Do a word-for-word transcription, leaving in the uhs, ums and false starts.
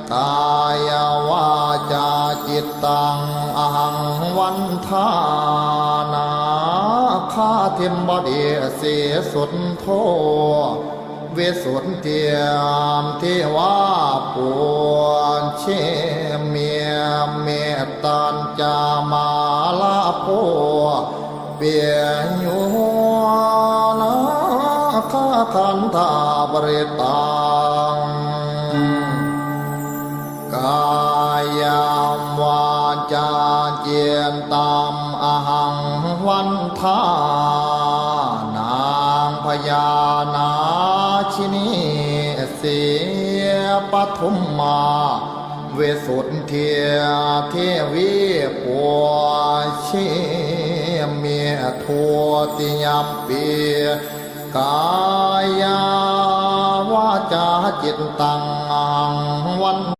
Kāyavācācittaṃ ahaṃ vandāmi. นาคาธิบดี Sīsuddho visuddhiyā divā pūjemi. Mettañca mārapu piyo nāgakandhaparittaṃ. Kāyaṃ vācā cittaṃ ahaṃ vandāmi. นางพญานาคินี Sīpatumā visuddhiyā devī pūjemi. Dutiyampi kāyā vācā cittaṃ ahaṃ vandāmi.